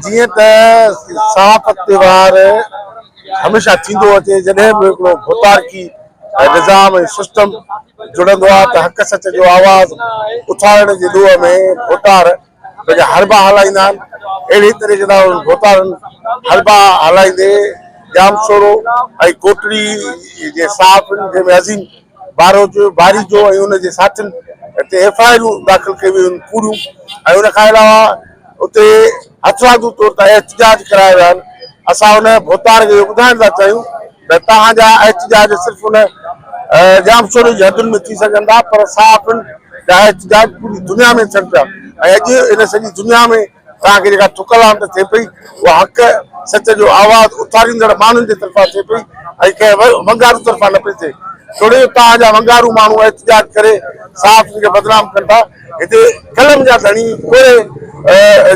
جيئن ته صحافت تي وار هميشه ٿيندو اچي جڏهن به هڪڙو ڀوتارڪي نظام ۽ سسٽم جڙندو آهي ته حق سچ جو آواز اٿارڻ جي ڏوهه ۾ ڀوتار پنهنجا حربا هلائيندا آهن اهڙي طريقي سان انهن ڀوتارن حربا هلائيندي ڄامشورو ۽ ڪوٽڙي جي صحافين جنهن ۾ عظيم باروچ باريجو ۽ ان جي ساٿين تي ايف I آرون داخل ڪيون ويون آهن ڪوڙيون ۽ ان کان علاوه اتي هٿرادو طور تي احتجاج ڪرايا ويا آهن اسان ان ڀوتار کي اهو ٻڌائڻ ٿا چاهيون ته توهان جا احتجاج صرف ان ڄامشوري جي حدن ۾ ٿي سگهن ٿا پر صحافين جا احتجاج پوري دنيا ۾ ٿين پيا ۽ اڄ ان سڄي دنيا ۾ توهان کي جيڪا ٿڪ لعنت ٿئي پئي اها حق سچ جو آواز اٿاريندڙ ماڻهن جي طرفان ٿئي پئي ۽ ڪنهن ونگارو طرفان نه پئي ٿئي توڙي جو توهان جا ونگارو ماڻهو احتجاج ڪري صحافين کي بدنام ڪن ٿا هتي قلم جا ڌڻي توڙي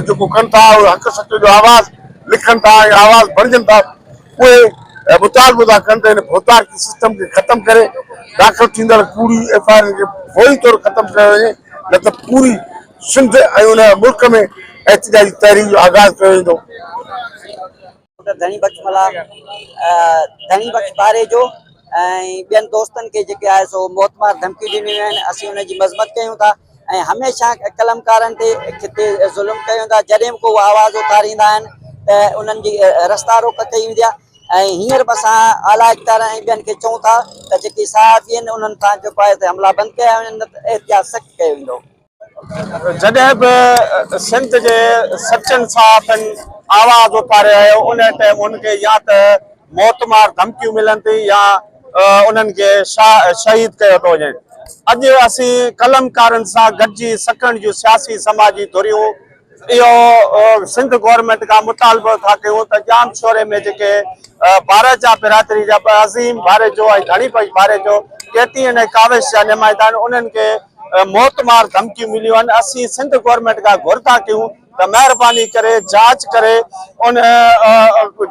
جيڪو ڪن ٿا اهي حق سچ جو آواز لکن ٿا ۽ آواز بڻجن ٿا اهي مطالبو ٿا ڪن ته هن ڀوتارڪي سسٽم کي ختم ڪري داخل ٿيندڙ ڪوڙي ايف I آرن کي فوري طور ختم ڪيو وڃي نه ته پوري سنڌ ۽ ان ملڪ ۾ احتجاجي تحريڪ جو آغاز ڪيو ويندو. ڊاڪٽر ڌڻي بخش ملاح، ڌڻي بخش باريجو ۽ ٻين دوستن کي جيڪي آهي سو موتمار ڌمڪيون ڏنيون ويون آهن اسين ان جي مذمت ڪيون ٿا ۽ هميشه قلمڪارن تي خطي ظلم ڪيو ويندو آهي جڏهن به ڪو آواز اٿاريندا آهن ته انهن جي رستا روڪ ڪئي ويندي آهي ۽ هينئر به اسان اعليٰ اختيارن ۽ ٻين کي چئون ٿا ته جيڪي صحافي آهن انهن تان جيڪو آهي ته حملا بند ڪيا وڃن نه ته احتجاج سخت ڪيو ويندو. جڏهن به سنڌ جي سچن صحافين آواز اٿاريو آهي ان ٽائيم انهن کي يا ته موتمار ڌمڪيون ملن ٿي يا انهن کي شهيد ڪيو ٿو وڃي. اڄ اسين قلمڪارن سان گڏجي سڪرنڊ جون سياسي سماجي ڌريون اهو سنڌ گورنمينٽ کان مطالبو ٿا ڪيون ته ڄام شوري ۾ جيڪي ڀارت جا برادري جا ٻه عظيم ڀاريجو ۽ ڌڻي بخش ڀاريجو ڪي ٽي اين ۽ ڪاوش جا نمائندا آهن انهن کي موتمار ڌمڪيون مليون آهن اسين سنڌ گورنمينٽ کان گهر ٿا ڪيون ته مهرباني ڪري جاچ ڪري ان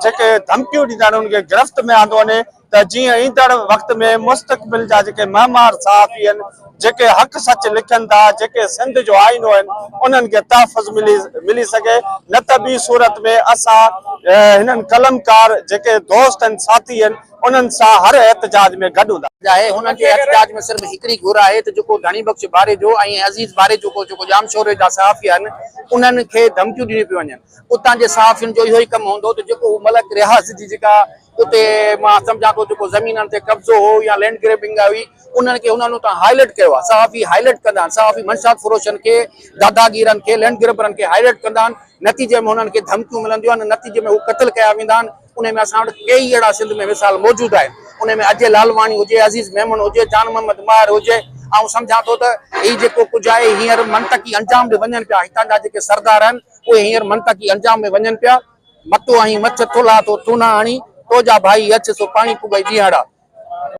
جيڪي ڌمڪيون ڏيندا آهن انهن کي گرفت ۾ آندو وڃي ته جيئن ايندڙ وقت ۾ مستقبل جا جيڪي معمار صحافي آهن، جيڪي حق سچ لکن ٿا، جيڪي سنڌ جو آئينو آهن، انهن کي تحفظ ملي ملي سگهي، نه ته ٻي صورت ۾ اسان هنن قلمڪار جيڪي دوست آهن، ساٿي آهن، انهن سان هر احتجاج ۾ گڏ هوندا. آهي، هنن جي احتجاج ۾ صرف هڪڙي گهر آهي ته جيڪو ڌڻي بخش باريجو ۽ عزيز باريجو جيڪو ڄامشوري جا صحافي آهن، انهن کي ڌمڪيون ڏنيون پيون وڃن. اتان جي صحافين جو اهو ئي ڪم هوندو ته جيڪو هو ملڪ رياض جي جيڪا اتي مان سمجهان ٿو جيڪو زمينن تي قبضو هو يا لينڊ گريبنگ هئي انهن کي انهن اتان هائلائٽ ڪيو آهي صحافي هائلائٽ ڪندا آهن صحافي منشيات فروشن کي داداگيرن کي لينڊ گريبرن کي هائلائٽ ڪندا آهن نتيجي ۾ انهن کي ڌمڪيون ملنديون آهن نتيجي ۾ هو قتل ڪيا ويندا آهن انهي ۾ اسان وٽ ڪيئي اهڙا سنڌ ۾ مثال موجود آهن انهي ۾ اجي لالواڻي هجي عزيز ميمڻ هجي جان محمد ماهر هجي آئون سمجهان ٿو ته هي جيڪو ڪجهه آهي هينئر منطقي انجام ڏي وڃن پيا هتان جا جيڪي سردار آهن اهي هينئر منطقي انجام ۾ وڃن پيا. متو آهين مڇ ٿلها ٿو ٿونا هڻي، تو جا ڀائي اڇ سو پاڻي پڳئي ڏينهڙا.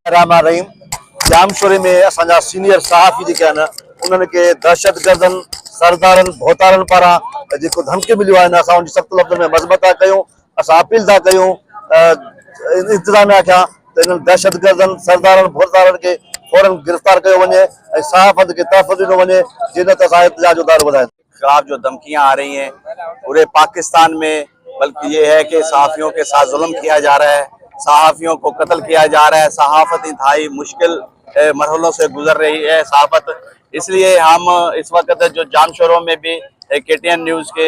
الرحمان الرحيم ڄامشوري ۾ اسان جا سينيئر صحافي جيڪي آهن انهن کي دهشتگردن سردارن ڀوتارن پاران جيڪو ڌمڪيون مليون آهن اسان ان جي سخت لفظن ۾ مذمت ٿا ڪيون اسان اپيل ٿا ڪيون انتظاميا کان ته انهن دهشتگردن سردارن ڀوتارن کي فورن گرفتار ڪيو وڃي ۽ صحافت کي تحفظ ڏنو وڃي جي نه ته اسان احتجاج جو دائرو وڌائينداسين. خلاف جو धमकियां आ रही हैं पूरे पाकिस्तान में बल्कि ये है कि सहाफ़ियों के साथ जुल्म किया जा रहा है सहाफ़ियों को कत्ल किया जा रहा है सहाफ़त इंतहाई मुश्किल मरहलों से गुजर रही है सहाफ़त इसलिए हम इस वक्त जो जामशोरों में भी के टी एन न्यूज़ के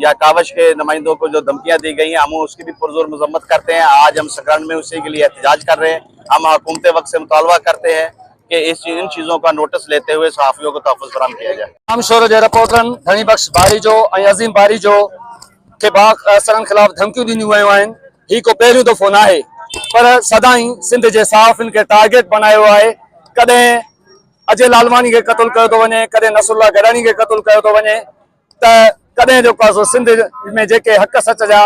या कावश के नुमाइंदों को जो धमकियां दी गई हैं हम उसकी भी पुरजोर मजम्मत करते हैं आज हम सकरन में उसी के लिए एहतजाज कर रहे हैं हम हुकूमत वक्त से मुतालबा करते हैं कि इस इन चीज़ों का नोटिस लेते हुए सहाफ़ियों को तहफ़्फ़ुज़ फराहम किया जाए। ڄامشورو جي رپورٽرن ڌڻي بخش باريجو ۽ عظيم باريجو کي بااثرن خلاف ڌمڪيون ڏنيون ويون آهن، هي ڪو پهريون دفعو ناهي پر سدائين سنڌ جي صحافين کي ٽارگيٽ بڻايو ويو آهي، ڪڏهن اجي لالواڻي کي قتل ڪيو ٿو وڃي، ڪڏهن نصرالله گڏاڻي کي قتل ڪيو ٿو وڃي ته ڪڏهن جيڪو آهي سو سنڌ ۾ جيڪي حق سچ جا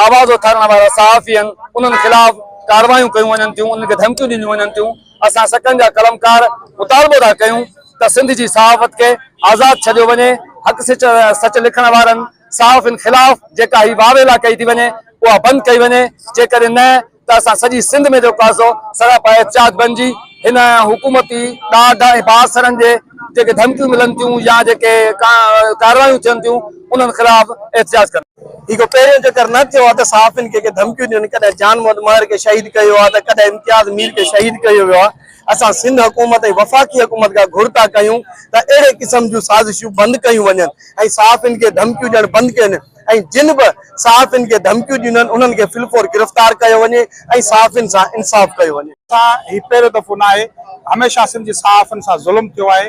آواز اٿارڻ وارا صحافي آهن انهن خلاف ڪارروايون ڪيون وڃن ٿيون انهن کي ڌمڪيون ڏنيون وڃن ٿيون اسان سڪن جا قلمڪار مطالبو ٿا ڪيون ته سنڌ جي صحافت کي آزاد ڇڏيو وڃي حق سچ سچ لکڻ وارن صحافين خلاف جيڪا هي واويلا ڪئي ٿي وڃي اها بند ڪئي وڃي جيڪڏهن نه ته اسان سڄي سنڌ ۾ جيڪو آهي سو سراپا احتجاج بنجي هن حڪومتي ڏاڍ ۽ بااثرن جي جيڪي ڌمڪيون ملن ٿيون يا جيڪي ڪارروايون ٿين ٿيون انهن خلاف احتجاج ڪن. هي ڪو پهريون چڪر نه ٿيو آهي ته صحافين کي ڪي ڌمڪيون ڏين، ڪڏهن جان محمد مهر کي شهيد ڪيو آهي ته ڪڏهن امتياز مير کي شهيد ڪيو ويو آهي، اسان سنڌ حڪومت ۽ وفاقي حڪومت کان گهر ٿا ڪيون ته اهڙي قسم جون سازشون بند ڪيون وڃن ۽ صحافين کي ڌمڪيون ڏيڻ بند ڪيون وڃن ۽ جن به صحافين کي ڌمڪيون ڏنيون آهن انهن کي في الفور گرفتار ڪيو وڃي ۽ صحافين سان انصاف ڪيو وڃي. سان هي پهريون دفعو ناهي هميشه سنڌ جي صحافين سان ظلم ٿيو آهي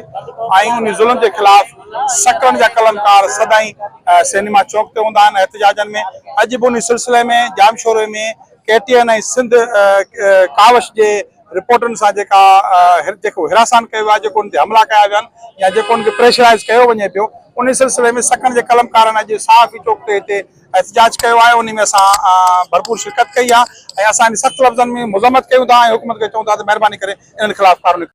۽ انهي ظلم جي خلاف سڪرنڊ جا قلمڪار سدائين سئنيما چوڪ تي هوندا آهن احتجاجن ۾ اڄ به انهي سلسلي ۾ ڄامشوري ۾ ڪي ٽي اين ۽ سنڌ ڪاوش جي رپورٽن سان جيڪا جيڪو حراسان ڪيو ويو آهي جيڪو ان تي حملا ڪيا ويا آهن يا جيڪو ان کي پريشرائز ڪيو وڃي پيو انهي سلسلي ۾ سڪرنڊ جي قلمڪارن اڄ صحافي چوڪ تي هتي احتجاج ڪيو آهي انهي ۾ اسان ڀرپور شرڪت ڪئي آهي ۽ اسان ان سخت لفظن ۾ مذمت ڪيون ٿا ۽ حڪومت کي چئون ٿا ته مهرباني ڪري انهن خلاف قانوني.